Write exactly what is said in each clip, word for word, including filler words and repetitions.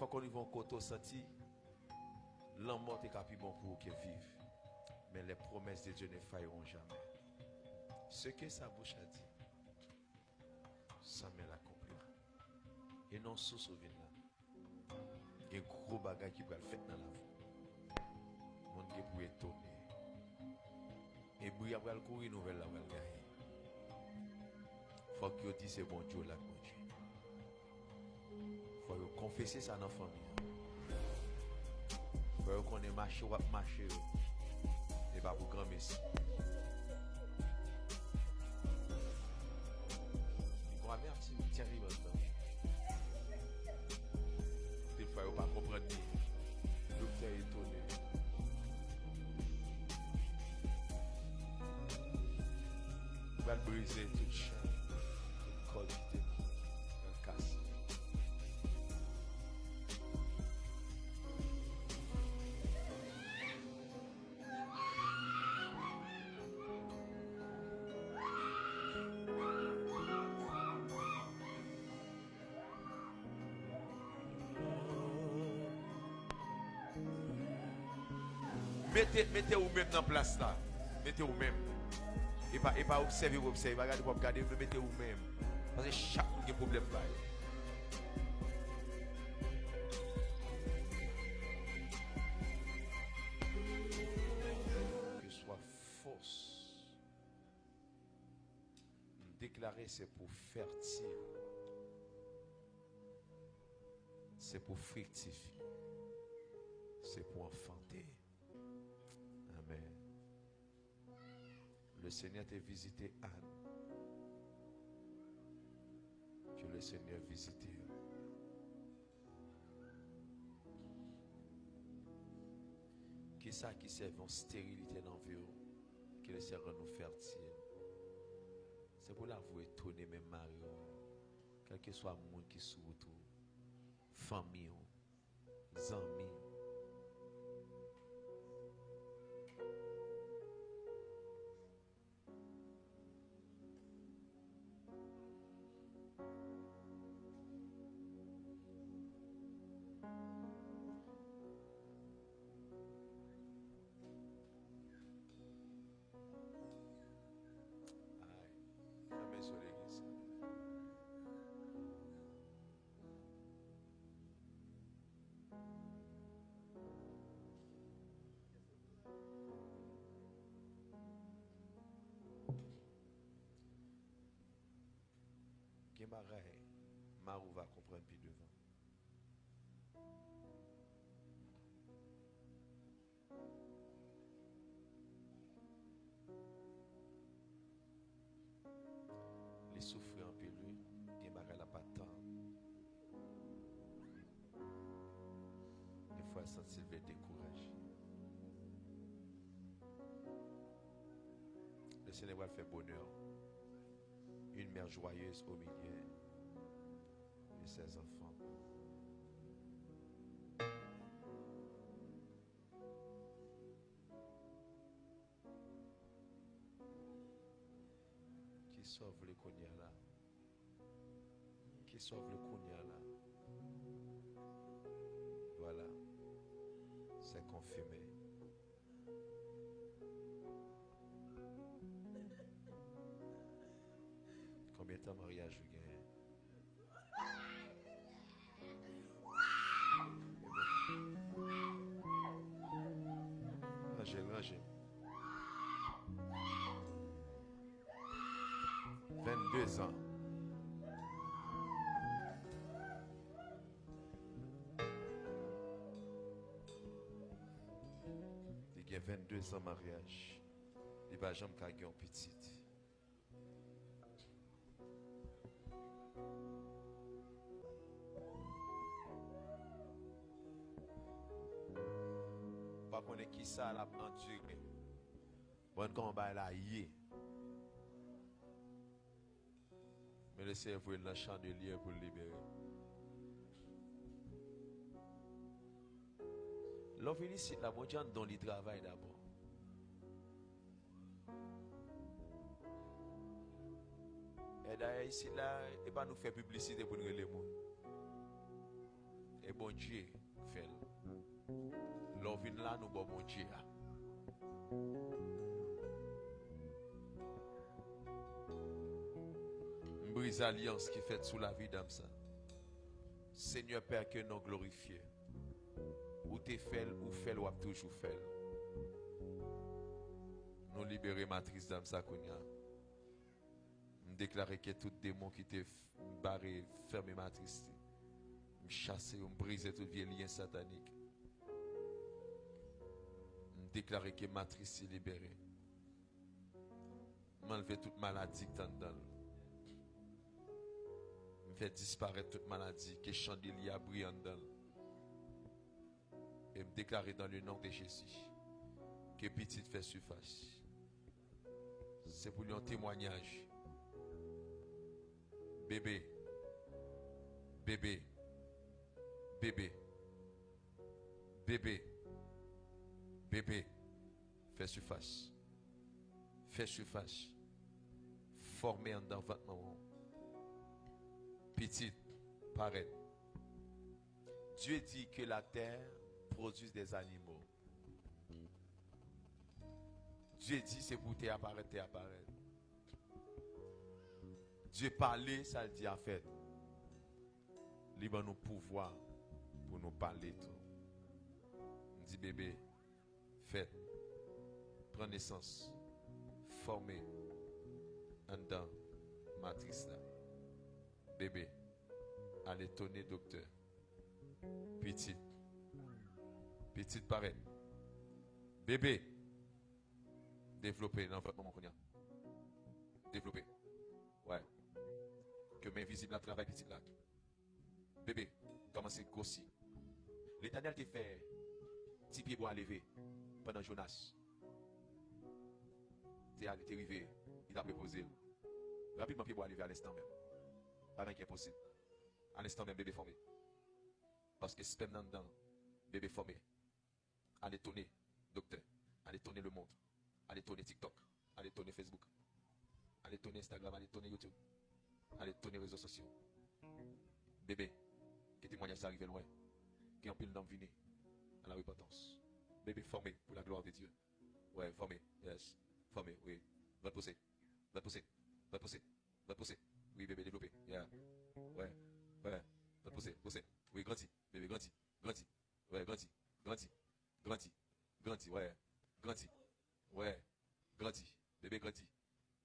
Fòk ou rive yon kote w santi lanmò te ka pi bon pou ou ke viv. Mais les promesses de Dieu ne failleront jamais. Ce que sa bouche a dit, sa men l akonplira. E nan sous ou vin la, gen gwo bagay ki pral fèt nan lavi w. Moun gen pou etone. E bri a pral kouri, nouvèl la pral gaye. Fòk yo di se Bondye w la k Bondye. Fò yo konfese sa nan fanmi an. Fò yo konnen mache w ap mache yo. E pa pou granmesi. Li gon amertim tèrib anndan. Defwa yo pa konprann li. Doktè etone. Pral brize tout chenn, tout kòd ki te nan kase. Mete, mete ou menm nan plas la. Mete ou menm. E pa, e pa obsève pou obsève, pa gade pou ap gade, men mete ou menm. Paske chak moun gen pwoblèm pa yo. Keswa fòs. M deklare se pou fètil. Se pou friktifye. Se pou anfante. Amèn. Le Seigneur te vizite Anne. Que le Seigneur visite ou. Kisa ki sèvi yon sterilite nan vi w, ki lese rann ou fètil? Se pou lavi w etone menm mari w, kèlkeswa moun ki sou wout ou, fanmi w, zanmi w. Ay, fèmen zo legliz. Gen bagay, mari w va konprann pi devan. Li soufri anpil, wi. Gen bagay l ap atann. Defwa, l santi l vle dekouraje. Le Seigneur va faire bonheur. Une mère joyeuse au milieu de ses enfants. Kisa w vle kounye a la? Kisa w vle kounye a la? Voilà. C'est confirmé. Konbyen tan maryaj ou genyen? Ranje l, ranje l. Vennde zan. Li gen vennde zan maryaj. Li pa janm ka gen yon pitit. Pa konnen kisa l ap andire. Bon, kòman bagay la ye? Men Lesenyè voye l nan chandelyè pou l libere. Lè w vin isit la, Bondye anndan w li travay dabò. E dayè isit la, e pa nou k fè piblisite pou n rele moun. E Bondye fè l. Lè w vin la, nou ba w Bondye a. M brize alyans ki fèt sou lavi dam sa. Senyè Pè, ke non glorifye. Ou te fè l, ou fè l, w ap toujou fè l. Nou libere matris dam sa kounye a. M deklare ke tout demon ki te f-, bare, fèmen matris li, m chase yo, m brize tout vye lyen satanik. M deklare ke matris li libere. M anlve tout maladi ki t anndan l. M fè disparèt tout maladi, ke chandelier a briye anndan l. E m deklare dans le nom de Jésus, ke pitit fè sifas. Se pou li yon temwayaj. Bebe. Bebe. Bebe. Bebe. Bebe. Fè sifas. Fè sifas. Fòme anndan vant manman w. Pitit, parèt. Dieu dit que la terre produit des animaux. Dye di se pou tè a parèt, tè a parèt. Dye pale, sa l di a fèt. Li ban nou pouvwa pou nou pale tou. M di bebe, fèt, pran nesans, fòme anndan matris la. Bebe, al etone doktè. Pitit. Pitit parèt. Bebe. Devlope nan vant manman kounye a. Devlope. Wè. Ke men vizib la travay pitit la. Bebe, kòmanse gwosi. Letènèl te fè ti pye bwa leve pandan Jonas te ale, te rive, li t ap repoze l. Rapidman, pye bwa a leve alenstan menm. Pa gen anyen ki enposib. Alenstan menm, bebe fòme. Paske spèm nan anndan bebe fòme. Al etone doktè. Al etone lemonn. Al etone TikTok. Al etone Facebook. Al etone Instagram. Al etone YouTube. Al etone rezo sosyo. Bebe, ke temwayaj sa rive lwen. Ke anpil nanm vini a la repantans. Bebe fòme pour la gloire de Dieu. Wè, fòme. Yes. Fòme, wi. Vant pouse. Vant pouse. Vant pouse. Vant pouse. Wi, bebe, devlope. Yeah. Wè. Wè. Vant pouse. Pouse. Wi, grandi. Bebe, grandi. Grandi. Wè, grandi. Grandi. Grandi. Grandi, wè. Grandi. Wè. Grandi. Bebe, grandi.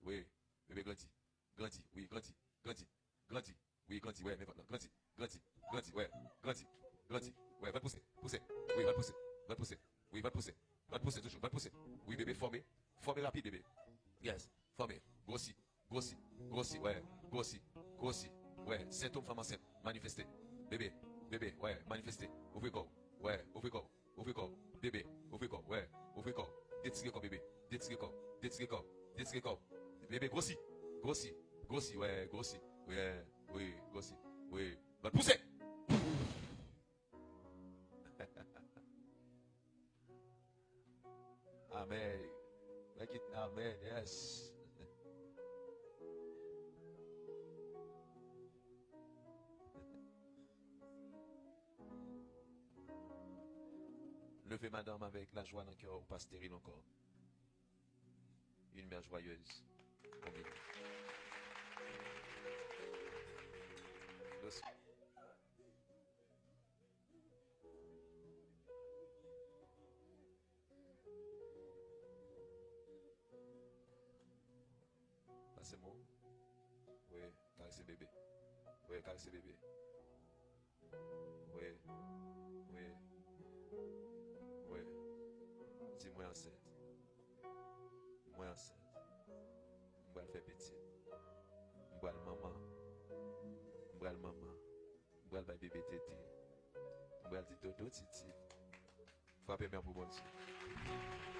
Wi. Bebe, grandi. Grandi. Wi, grandi. Grandi. Grandi. Wi, grandi, wè, men vant lan. Grandi, grandi, grandi, wè, grandi, grandi, wè, vant pouse, pouse, wi, vant pouse, vant pouse, wi, vant pouse, vant pouse toujou, vant pouse, wi, bebe, fòme, fòme rapid, bebe, yes, fòme, gwosi, gwosi, gwosi, wè, gwosi, gwosi, wè, sentòm fanm ansent, manifeste, bebe, bebe, wè, manifeste, ouvri kò w, wè, ouvri kò w. Ouvri kò w, bebe. Ouvri kò w, wè. Ouvri kò w. Detire kò w, bebe. Detire kò w. Detire kò w. Detire kò w. Bebe, gwosi. Gwosi. Gwosi, wè, gwosi. Wè, wi, gwosi. Wi. Vant pouse. Amèn. Mwen kit amèn, yes. Leve madanm avèk lajwa nan kè w, pa steril ankò. Une mère joyeuse. Bon, beni. Doucement. Pase mo. Wi, karese bebe. Wi, karese bebe. Wi, wi, wi. Di mwen ansent. Mwen ansent. M pral fè pitit. M pral manman. M pral manman. M pral bay bebe tete. M pral di dodo titi. Frape men pou Bondye.